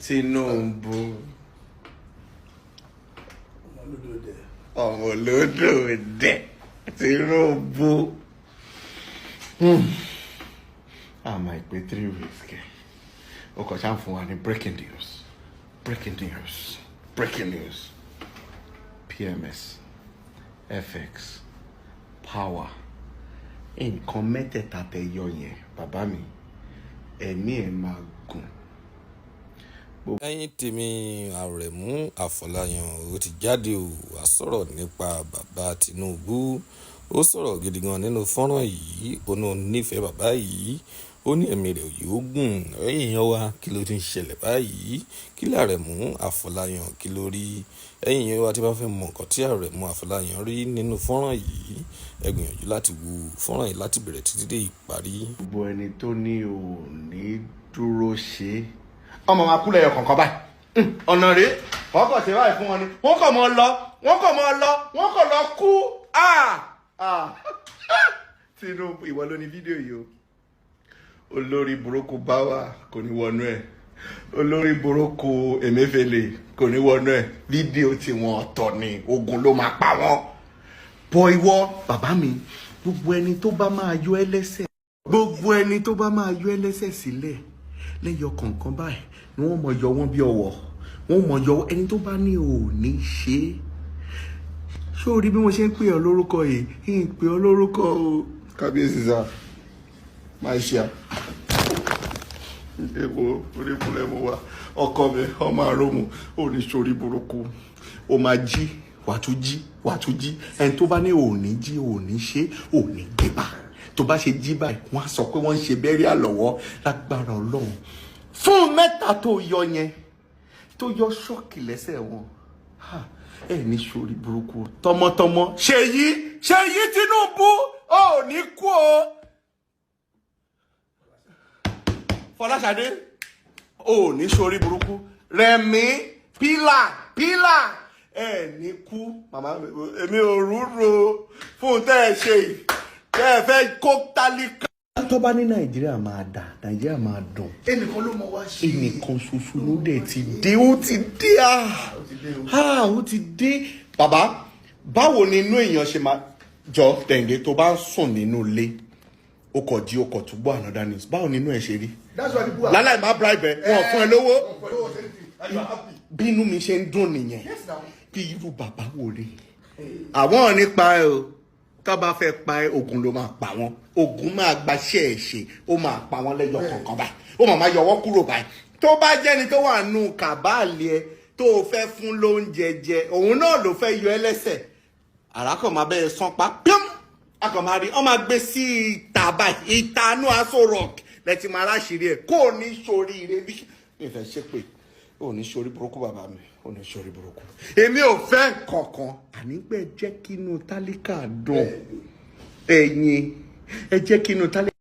Tinubu. Ọmọlódò dẹ. Ọmọ olódò dẹ, Tinubu. Àmọ́ ìpè 3 weeks kẹ, ó kàn ṣáà fún wa ní breaking news, breaking news, breaking news. PMS, FX, power, nǹkan mẹ́tẹ̀ẹ̀ta tẹ yọ yẹn, bàbá mi, ẹ̀mí ẹ̀ máa gùn. Ẹ̀yin tèmi, Àrẹ̀mú Àfọláyàn ó ti jáde ó wá sọ̀rọ̀ nípa bàbá Tinubu. Ó sọ̀rọ̀ gidi gan nínú fọ́nrán yìí. Ó ní òun nífẹ̀ẹ́ bàbá yìí, ó ní ẹ̀mí rẹ̀ yóò gùn. Ẹ̀yin èèyàn wa, kí ló ti ń ṣẹlẹ̀ báyìí? Kí lè Àrẹ̀mú Àfọláyàn, kí ló rí? Ẹ̀yin èèyàn wa tí bá fẹ́ mọ nǹkan tí Àrẹ̀mú Àfọláyàn rí nínú fọ́nrán yìí, ẹ gbìyànjú láti wo fọ́nrán yìí láti bẹ̀rẹ̀ títí dé ìparí. Gbogbo ẹni tó ní ò ní dúró ṣe é, ọmọ máa kú lẹ́yọ kọ̀ọ̀kan báyìí. Ọ̀nà rèé, wọ́n kàn ṣe báyìí fún wọn ni, wọ́n kàn mọ́ lọ, wọ́n kàn mọ́ lọ, wọ́n kàn lọ kú. Ah! Ah! Tinubu, ìwọ ló ní fídíò yìí o. Olórí burúkú báwa kò ní wọnú ẹ, olórí burúkú Emefiele kò ní wọnú ẹ. Fídíò tí wọn ọ̀tọ̀ ni, ogun ló máa pa wọ́n bọ. Ìwọ bàbá mi, gbogbo ẹni tó bá máa yọ ẹ́ lẹ́sẹ̀, gbogbo ẹni tó bá máa yọ ẹ́ lẹ́sẹ̀ sílẹ̀ lẹ́yọ kọ̀ọ̀kan báyìí ni wọ́n mọ̀ yọ wọ́n bí ọwọ́, wọ́n mọ̀ yọ ẹni tó bá ní ò ní ṣe é. Ṣé o rí bí mo ṣe ń pè ọ́ lórúkọ yìí? Ń pè ọ́ lórúkọ o. Kábíyèsí sá, máa ṣe à èwo oríkúnlẹ̀ mo wá. Ọkọ mi, ọmọ àròmù ò ní sórí burúkú. Ó máa jí, wàá tún jí, wàá tún jí. Ẹni tó bá ní ò ní jí, ò ní ṣe, ò ní gbé bá tó bá ṣe jí báyìí, wọ́n á sọ pé wọ́n ń ṣe burial lọ́wọ́. Lágbára Ọlọ́run, fún mẹ́ta tó yọ yẹn, tó yọ ṣọ́ọ̀kì lẹ́sẹ̀ wọn, ẹ ní sórí burúkú tọmọtọmọ. Ṣèyí, Ṣèyí Tinubu, ò ní kú o. Fọláṣadé, ò ní sórí burúkú. Rẹ̀mí, pílà pílà, ẹ ní kú. Màmá èmi ò rúro fún tẹ́ ẹ ṣe yìí, tẹ́ ẹ fẹ́ kó tálíkà. Tó bá ní Nàìjíríà máa dà, Nàìjíríà máa dùn. Ẹnìkan ló mọ wá ṣe. Ẹnìkan ṣoṣo ló dẹ̀ ti dé, ó ti dé. Ah, ó ti dé. Bàbá, báwo ni inú èèyàn ṣe máa jọ dẹ̀ǹdẹ̀ tó bá ń sùn nínú ilé, ó kọ̀ jí, ó kọ̀ tún gbọ́ another news? Báwo ni inú ẹ̀ ṣe rí? That's why people are. Láláì má bribe ẹ, wọn ò fún ẹ lówó. And you are happy. Bí inú mi ṣe ń dùn nìyẹn. Yes, now. Bí irú bàbá wo rí àwọn ò ní pa ẹ o. Tó bá fẹ́ pa ẹ, ogun ló máa pa wọ́n. Ogun máa gbaṣẹ́ ẹ̀ ṣe, ó máa pa wọ́n lẹ́yọ kọ̀ọ̀kan báyìí, ó máa yọwọ́ kúrò báyìí. Tó bá jẹ́ni tó wà nù kàbáàlì ẹ tó o fẹ́ fún lóúnjẹ jẹ, òun náà ló fẹ́ yọ ẹ lẹ́sẹ̀, àràkàn máa bẹ́ẹ̀ sán pa píọ́m, a kàn máa rí wọ́n máa gbé sí ìta báyìí, ìtanú Aso Rock lẹ́tì máa ráṣìírí ẹ̀. Kó o ní sórí ire bí mi fẹ́ ṣépè, ó ní sórí burúkú. Bàbá mi, ó ní sórí burúkú. Èmi ò fẹ́ kankan. Àní pé ẹ jẹ́ kí inú tálíkà dùn, ẹ̀yin ẹ jẹ́ kí inú tálíkà.